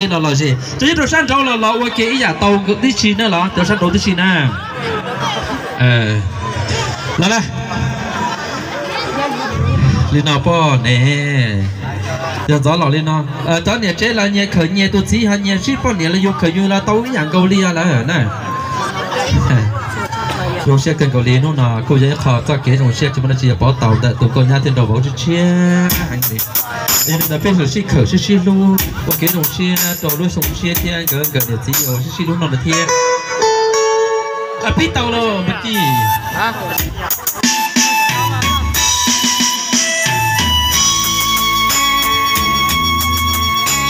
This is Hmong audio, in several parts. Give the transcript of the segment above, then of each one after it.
los lom zem, cov nyob rau sab nraud los los ua ke ib yam tau tib si na, los rau sab nraud tib si na. Los na, li no poj ne, yog ntxov los li no, cov niam tsev los nyias khawm nyias, tus txiv ho nyias sib poj niam los yus khawm yus los tau ib yam nkaus li os lawm na. Zoo siab kawg nkaus li, hnub no kuj yog ib qho txoj kev zoo siab tsis muaj dab tsi yuav pov tau ntawm tus nkauj nyab thiab nraug vauv tshiab tshiab heev li. Yog li ntawd peb sib khawm sib sib hlub ua kev zoo siab rau lub xyoo tshiab thiab nkawd nkawm niam txiv uas sib sib hlub no lawm thiab. Pib tau los peb cia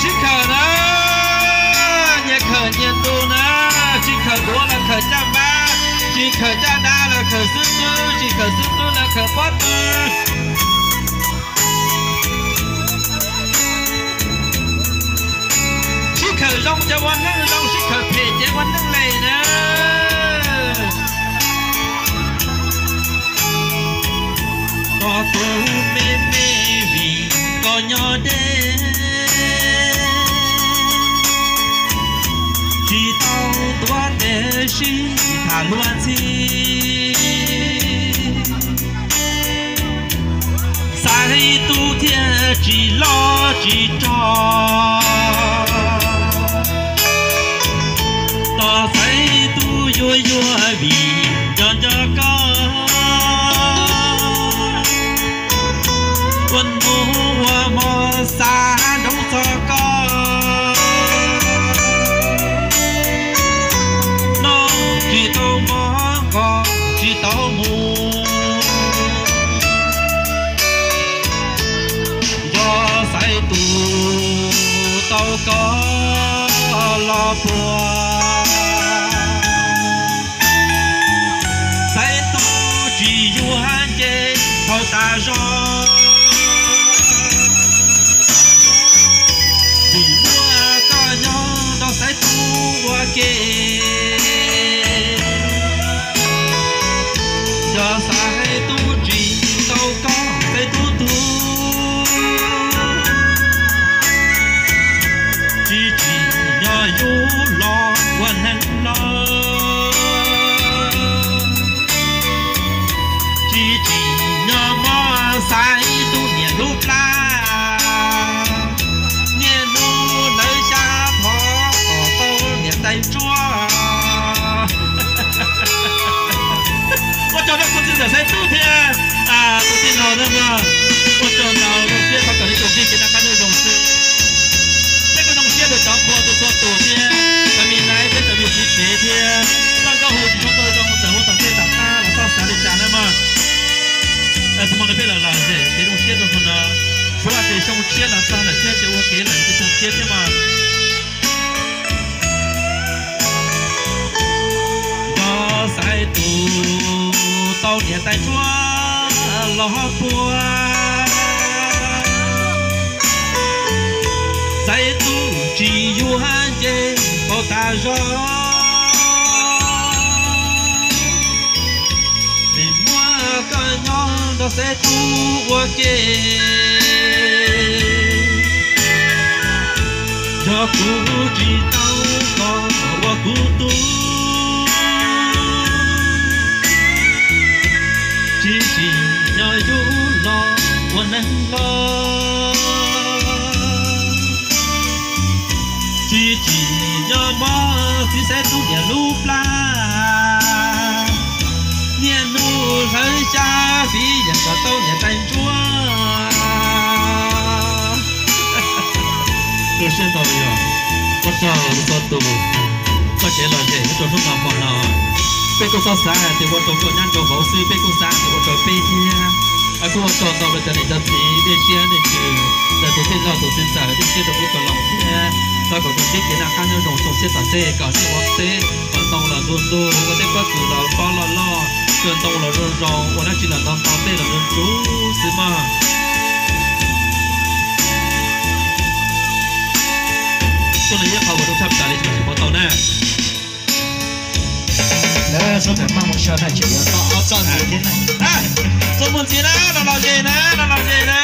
sib khawm na, nyias khawm nyias tus na, tsis khawm duav los khawm caj npab, tsis khawm caj dab los khawm xub ntxwb, tsis khawm xub ntxwb los khawm pob tw. Sib khawm zoo ces ua neej zoo, sib khawm phem ces ua neej lem na. Koj tus me me vim koj nyob deb, tsis tau tuav tes sib tham luag ntxhi. Xaiv tub thiaj tsis loj tsis rog, tos xaiv tub yuag yuag vim nco nco koj. Ua hnub ua hmo xav ntsoov txog koj, noj tsis tau mov nqos tsis tau mus. Yog xaiv tus tau koj los puas, xaiv tub tsis yuav nce thaum tas zog. Vim muaj koj nyob nrog xaiv tub ua ke. Yog xaiv tub tsis tau koj xaiv tub tug, tsis tsim nyog yus los ua neeg los, tsis tsim nyog mob xaiv tub niam lub plab. Niaj hnub lawv xyab thov kom tau niam tais ntsuab. Ua tsaug rau tus txiv ntxawm xaiv tub thiab tus tij laug na mog. Ua tsaug ntau, zoo siab thov kom nej tsoom phooj ywg kev noj qab nyob zoo xwb. Peb kuj zoo siab rau cov phooj ywg txhua tus thiab cov me nais, peb cov me txiv tsev thiab. Txoj nkauj hu tsis tshua tau zoo, txawm hu tom tej tom qab los txhob xav li cas na mog. Tus hmo no peb los lom zem kev zoo siab rau hmo no, suav tes xyoo tshiab los txog lawm thiab ces ua kev lom zem xyoo tshiab thiab mog. Yog xaiv tus tau niam tais ntsuab los puas, xaiv tub tsis yuav nce tau tas zog. Vim muaj koj nyob nrog xaiv tub ua ke. Yog kuv tsis tau koj ua kuv tub, tsis tsim nyog yus los ua neeg los, tsis tsim nyog mob txiv xaiv tub niam lub plab. Niaj hnub hlawv xyab fiv yeem kom tau niam tais ntsuab. Zoo siab ntau li os. Ua tsaug txhua tus txoj kev lom zem nyob rau hnub no hmo no. Peb kuj txhob xav hais tias ua rau nkauj nyab nraug vauv xwb, peb kuj xav hais tias ua rau peb thiab. Kuj ua tsaug ntau rau cov niam cov txiv, nej siab nej ntsws, ntawm tus tij laug tus txiv ntxawm, nej siab rau kuv tus laus thiab. Thov kom tau peb kev noj qab nyob zoo xyoo tshiab tom ntej, kom nej ua teb los ntoo los ntuj ntuj, ua tej pob kws los pob loj loj, kawg ntoo los zoo zoo, ua dab tsi los ntau ntau, tej los ntsuv ntsuv xwb mog. Tuaj no yog qhov uas zoo tshaj plaws li tsis pom tau na. Txuas mus ntxiv na, los lom zem na, los lom zem na.